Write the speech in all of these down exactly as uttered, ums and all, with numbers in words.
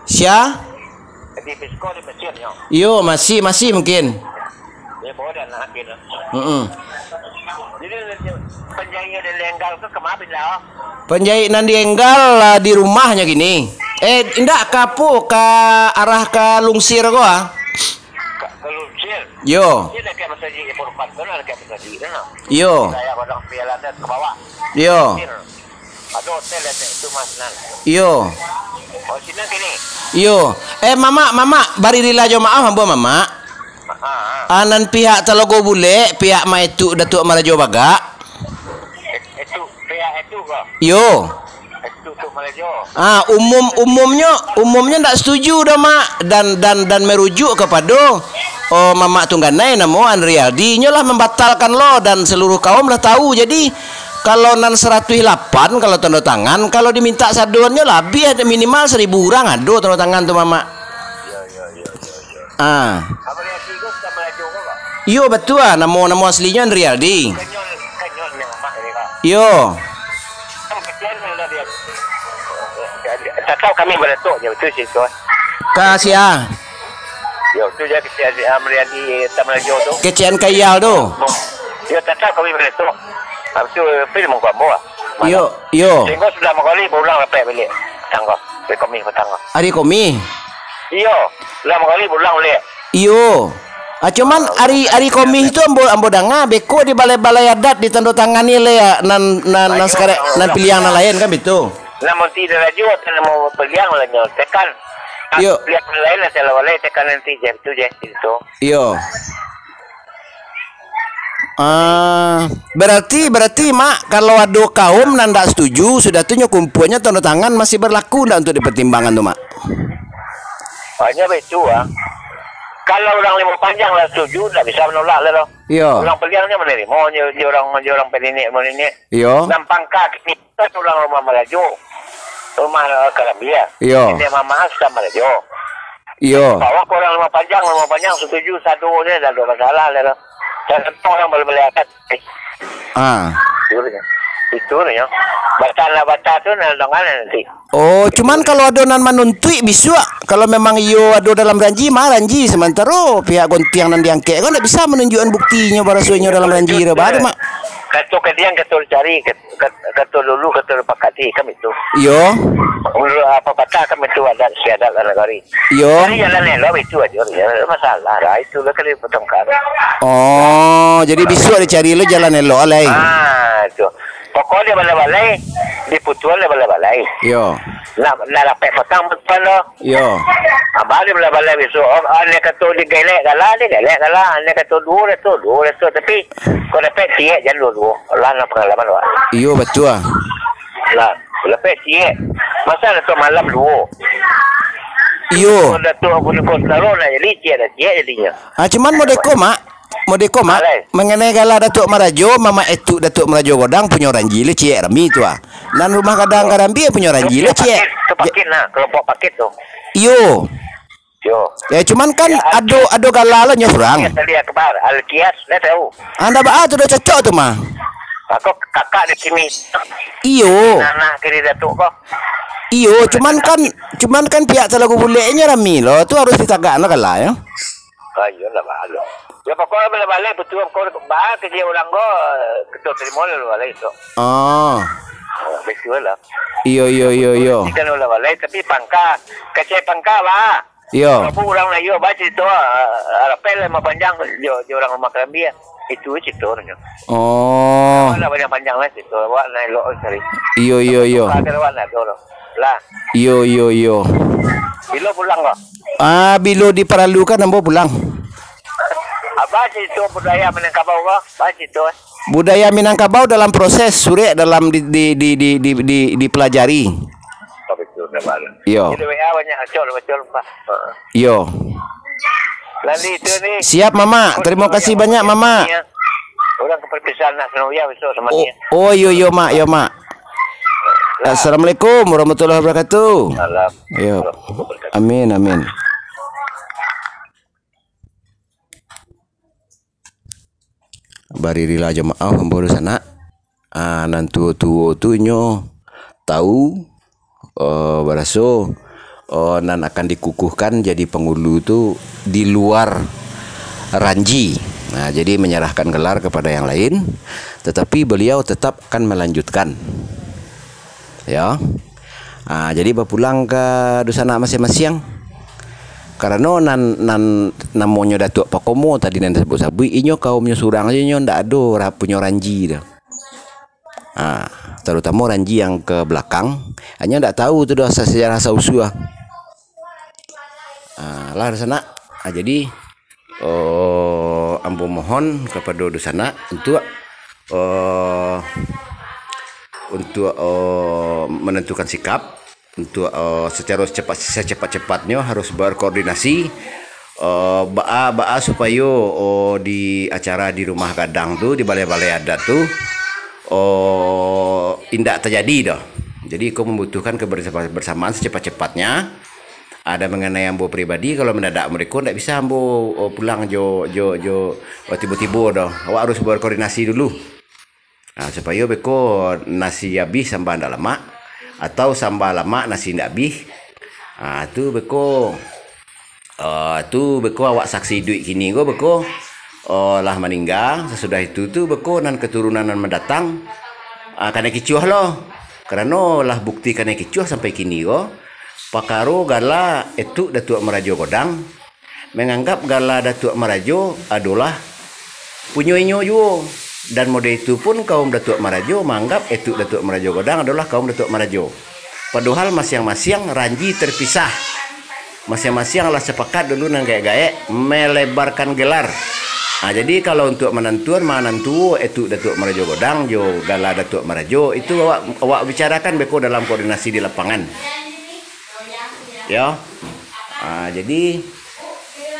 Sia? Di Pisko di Mesir nyo. Yo, masih, masih mungkin. Dia bawa dia anak laki tu. Mm-mm. Jadi, penjahit yang dienggal tu kemana pindah? Penjahit nan dienggal lah di rumahnya gini. Eh, indak ka apo, ka arah ka Lungsir ko ah. Ka, ka Lungsir? Yo. Dia dekat masjid Furqan tu lah, dekat masjid tu lah. Yo. Saya Padang Piala tu ke bawah. Yo. Lungsir. Ado hotel dekat situ, Mas, nan. Iyo. Oh, sinan kini. Iyo. Eh, Mamak, Mamak, bari rila jo maaf ambo, Mamak. Ha, ha. Ah, nan pihak Talago Bulek, pihak Maetuk Datuak Marajo Bagak. Etuk, pihak Etuk ko? Iyo. Etuk tu Marajo. Ah, umum, umumnyo, umumnyo ndak setuju doh, Mak. Dan, dan, dan merujuk kapado, oh, Mamak Tungganai namo Andrialdi. Inyo lah mambatalkan lo dan seluruh kaum lah tahu. Jadi, kalau nan saratuih lapan, kalau tando tangan, kalau dimintak sadonyo labiah, minimal saribu urang ado tando tangan tu, Mamak. Yo, yo, yo, yo, yo. Ah. Abang Yati tu sama Rajo ko, Kak? Yo, batua ah. Namo, namo aslinyo Andrialdi. Kanyol, kanyol ni, Mamak, ni, Kak. Yo. Kan kasihan lah dia. Tak tahu kami baratok je, betul sih tu. Ka sia? Yo, tu je kasihan si Andrialdi, sama Rajo tu. Kasihan ka Iyal tu. Yo, tak tahu kami baratok. Habis tu, pergi mangko ambo lah. Yo, yo. Sehingga sudah manggali, pulang lapeh balik. Tangga. Dari kami petangga. Ari Komih? Iyo. Sudah manggali, pulang balik. Iyo. Ah, cuman ari, ari Komih tu ambo, ambo danga, beko di balai-balai adat ditando tangani lai, ya, nan, nan, nan sakarang, nan piliang nan lain kan bitu. Nan munti darajo, atau nan mau piliang lah nyo, tekan. Iyo. Piliang nan lain lah, salah walai, tekan nanti je, tu je, itu. Iyo. Ah, berarti, berarti, Mak, kalau ado kaum nan ndak setuju, sudah tu nyo kumpuanyo tando tangan masih berlaku ndak untuk dipertimbangkan tu, Mak? Hanya baitu, ah. Kalau urang Limo Panjang lah setuju, ndak bisa manolak lah, doh. Iyo. Urang Paliang nyo manarimo, jo, jo urang, jo urang Paninik, Maninik. Iyo. Nan pangka kini kan urang Rumah Marajo, Rumah Karambia. Iyo. Kini Mamaas ka Marajo. Iyo. Bawa ka urang Limo Panjang, Limo Panjang setuju sadonyo, ndak ado masalah lah, doh. Sagantung urang balai-balai adat. Ah. Itu nyo. Itu nyo. Bata lah bata tu, nan dongan nanti. Oh, cuman kalau ado nan manuntuik bisuak, kalau memang iyo ado dalam ranji, mah ranji. Samantaro pihak gontiang nan diangkek ko ndak bisa manunjuakan buktinyo, baraso inyo dalam ranji, dah baru, Mak. Kato kadiang, kato cari, kat-, kat-, kato dulu, kato dipakati, kan itu. Iyo. Menurut apa patah, kan itu adat istiadat lah nagari. Iyo. Jadi jalan elok itu aja, ya. Masalah lah, itu lah kali potongkar. Oh, jadi bisuak dicari lo jalan elok, alai. Ah, itu. Pokok dia balai-balai, diputuan dia balai-balai. Yo. Nak, nak dapek patang putuan lo. Yo. Abah dia balai-balai besok. Oh, ah, dia kata digelek gala, dia gelek gala. Dia kata dua dah tu, dua dah tu. Tapi, kau dapek siek jan dua-dua. Lah, nak pengalaman, Wak. Iyo, betul ah. Lah, dapek siek. Masa dah tu malam dua. Iyo. Kau dah tu, aku ni kau taruh nak jadi, siek dah siek jadinya. Ah, cuman modeko, Mak. Modeko, Mak, alai. Mengenai gala Datuak Marajo, Mamak Etuk Datuak Marajo Godang punyo ranji le ciek rami tu ah. Nan rumah gadang karambia punyo ranji le ciek. Paket, tu paket nah, kelompok paket tu. Iyo. Yo. Ya, cuman kan ado, ado gala lo nyo surang. Alkias tadi Akbar, Alkias, dah tahu. Anda baa tu dah cocok tu mah. Aku kakak di sini. Iyo. Anak kiri Datuk ko. Iyo, cuman kan, cuman kan pihak Talago Buleknyo rami lo, tu harus ditagakno gala yo. Ah, iyo lah, bah, lo. Ya, pokoknyo balai-balai, betul, pokoknyo, bah, kerja orang ko, kita terima lah, balai tu. Oh. Ah, betul lah. Iyo, iyo, iyo, iyo. Kan lah balai, tapi pangka, kecil pangka, bah. Iyo. Apa orang lah, iyo, bah, cerita, ah, rapel lah, panjang, jo, jo orang rumah kerambia. Itu cerita orangnya. Oh. Nak panjang-panjang lah cerita, awak nak elok sekali. Iyo, iyo, iyo. Ada awak nak tu, lah. Iyo, iyo, iyo. Bilo pulang ko? Ah, bilo diparalukan ambo pulang. Apa situ budaya Minangkabau ko? Apa situ, eh? Budaya Minangkabau dalam proses surek dalam di, di, di, di, di, di, dipelajari. Oh, betul, dah baru. Iyo. Jadi W A banyak acol, acol, Pak. Ha. Iyo. Lalu itu ni. Siap, Mama. Terima kasih banyak, Mama. Orang ke perpisahan nak senang ya besok sama dia. Oh, iyo, iyo, Mak, iyo, Mak. Assalamualaikum warahmatullahi wabarakatuh. Salam. Yo. Amin, amin. Baririlah jo maaf, ambo dunsanak. Ah, nan tuo-tuo tu nyo tau, eh, baraso oh, nan akan dikukuhkan jadi pangulu tu di luar Ranji. Nah, jadi menyerahkan gelar kepada yang lain, tetapi beliau tetap akan melanjutkan. Ya. Ah, jadi bapulang ka dunsanak masiang-masiang. Karano nan, nan namonyo Datuak Pakomo tadi nan disabuik-sabuik, inyo kaumnyo surang sajo, inyo ndak ado ra-, punyo ranji doh. Ah, tarutamo ranji yang ke belakang, inyo ndak tahu tu doh asa-, sejarah asal-usua. Ah, lah, dunsanak. Ah, jadi, oh, ambo mohon kapado dunsanak untuak, oh, untuak, oh, menentukan sikap, untuak, oh, secara secepat, secepat-cepatnyo harus berkoordinasi, oh, baa, baa supayo, oh, di acara di rumah gadang tu, di balai-balai adat tu, oh, indak terjadi doh. Jadi, iko membutuhkan kebersamaan secepat-cepatnya. Ada mengenai ambo pribadi, kalau mendadak mereka ndak bisa ambo, oh, pulang jo, jo, jo, oh, tibo-tibo doh. Awak harus berkoordinasi dulu. Ah, supayo beko nasi abih samba ndak lamak, atau samba lamak nasi ndak abih. Ah, tu beko, ah, tu beko awak saksi iduik kini ko beko, oh, lah maningga, sasudah itu tu beko nan keturunan nan mandatang, ah, kanai kicuah lo. Karano lah bukti kanai kicuah sampai kini ko, pakaro gala etuk Datuak Marajo Godang, manganggap gala Datuak Marajo adolah punyo inyo juo. Dan mode itu pun kaum Datuak Marajo manganggap etuk Datuak Marajo Godang adolah kaum Datuak Marajo. Padohal masiang-masiang ranji terpisah. Masiang-masiang lah sapakat dulu nan gaek-gaek melebarkan gelar. Ah, jadi kalau untuak manantuan, manantuo etuk Datuak Marajo Godang jo gala Datuak Marajo, itu awak, awak bicarakan beko dalam koordinasi di lapangan. Yo. Ah, jadi,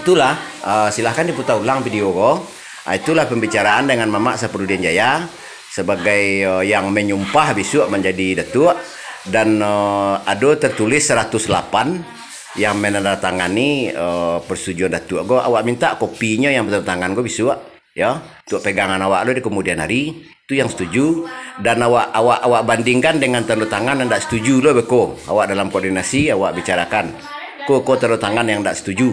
itulah, ah, silahkan diputar ulang video ko. Ah, itulah pembicaraan dengan Mamak Saprudin Jaya sebagai, eh, yang menyumpah bisuak manjadi datuak, dan, eh, ado tertulis seratus lapan yang menandatangani, eh, persetujuan datuak ko. Awak minta kopinyo yang bertanda tangan ko bisuak. Yo, untuak pegangan awak lo di kemudian hari, tu yang setuju, dan awak, awak, awak bandingkan dengan tanda tangan nan ndak setuju lo beko. Awak dalam koordinasi, awak bicarakan. Ko, ko tanda tangan yang ndak setuju.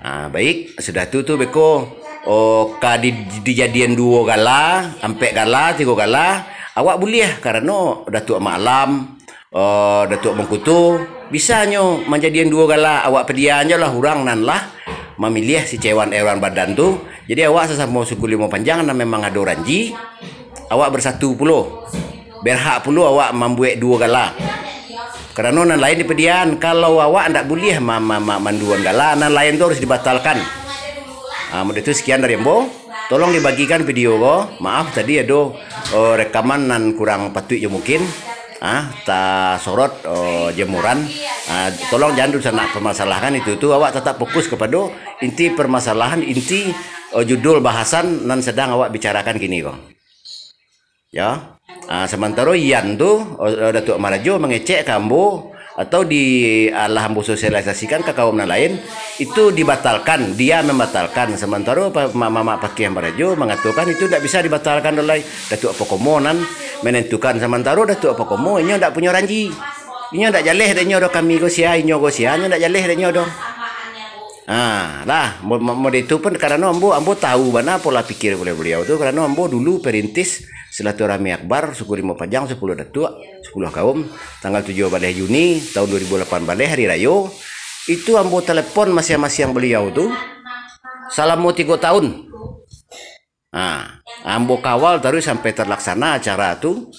Ah, baik, sudah tu, tu beko, oh, ka di, dijadian duo gala, ampek gala, tigo gala, awak buliah karano Datuak Malam, eh, Datuak Mangkuto, bisa nyo manjadian duo gala, awak padiaan jo lah urang nan lah mamiliah si Cewan Erwan Badan tu. Jadi awak sasamo suku Limo Panjang nan memang ado ranji, awak bersatu pulo. Berhak pulo awak mambuek duo gala. Karano nan lain dipadiaan, kalau awak ndak buliah ma-, ma-, ma-, manduan gala, nan lain tu harus dibatalkan. Ah, mode tu sekian dari ambo. Tolong dibagikan video ko. Maaf tadi ado, oh, rekaman nan kurang patuik jo mungkin. Ah, tasorot, oh, jemuran. Ah, tolong jangan dunsanak permasalahkan itu tu. Awak tetap fokus kepada inti permasalahan, inti, oh, judul bahasan nan sedang awak bicarakan kini ko. Ya. Ah, samantaro Yan tu, oh, Datuak Marajo mangecek ka ambo, atau di, alah ambo sosialisasikan ka kaum nan lain, itu dibatalkan, dia membatalkan. Samantaro pa-, ma-, Mamak Pakih Marajo mangatokan itu ndak bisa dibatalkan doh lai. Datuak Pakomo nan menentukan. Samantaro Datuak Pakomo inyo ndak punyo ranji. Inyo ndak jaleh dek inyo doh, kami ko sia, inyo ko sia, inyo ndak jaleh dek inyo doh. Ha, lah, mo-, mo-, mode itu pun karano ambo, ambo tahu bana pola pikir beliau-beliau tu, karano ambo dulu perintis silaturahmi akbar suku Limo Panjang sepuluh datuak, sepuluh kaum, tanggal tujuah baleh Juni tahun dua ribu lapan baleh hari rayo, itu ambo telepon masiang-masiang beliau tu salamo tigo tahun. Ha, ambo kawal taruih sampai terlaksana acara tu,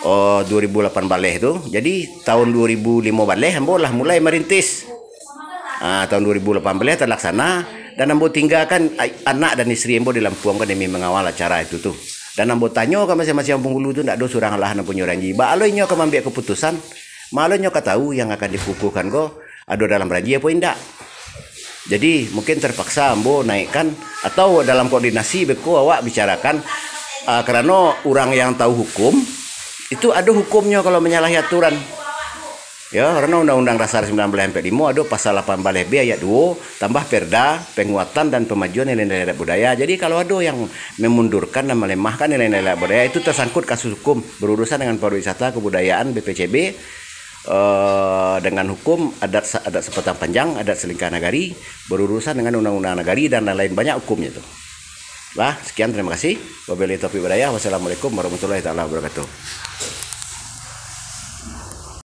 oh, dua ribu lapan baleh tu. Jadi, tahun dua ribu limo baleh ambo lah mulai merintis. Ha, tahun dua ribu lapan baleh terlaksana, dan ambo tinggakan ai-, anak dan isteri ambo dilampuangkan demi mengawal acara itu tu. Dan ambo tanyo ka masiang-masiang pangulu tu, ndak ado surang lah nan punyo ranji. Baa lo inyo ka mambiak keputusan, ma lo inyo ka tahu yang akan dikukuhkan ko ado dalam ranji apo indak. Jadi, mungkin terpaksa ambo naikkan, atau dalam koordinasi beko awak bicarakan, ah, karano urang yang tahu hukum, itu ado hukumnyo kalau manyalahi aturan. Ya, karano Undang-Undang Dasar sembilan baleh ampek limo ado pasal lapan baleh B ayat duo, tambah Perda, penguatan dan pemajuan nilai-nilai adat budaya. Jadi, kalau ado yang memundurkan dan melemahkan nilai-nilai adat budaya, itu tersangkut kasus hukum berurusan dengan pariwisata, kebudayaan, B P C B, eh, dengan hukum adat sa-, adat sapatang panjang, adat salingkah nagari, berurusan dengan undang-undang nagari dan lain-lain, banyak hukumnya tu. Lah, sekian, terima kasih. Wabillahi taufiq wal hidayah. Wassalamualaikum warahmatullahi taala wabarakatuh.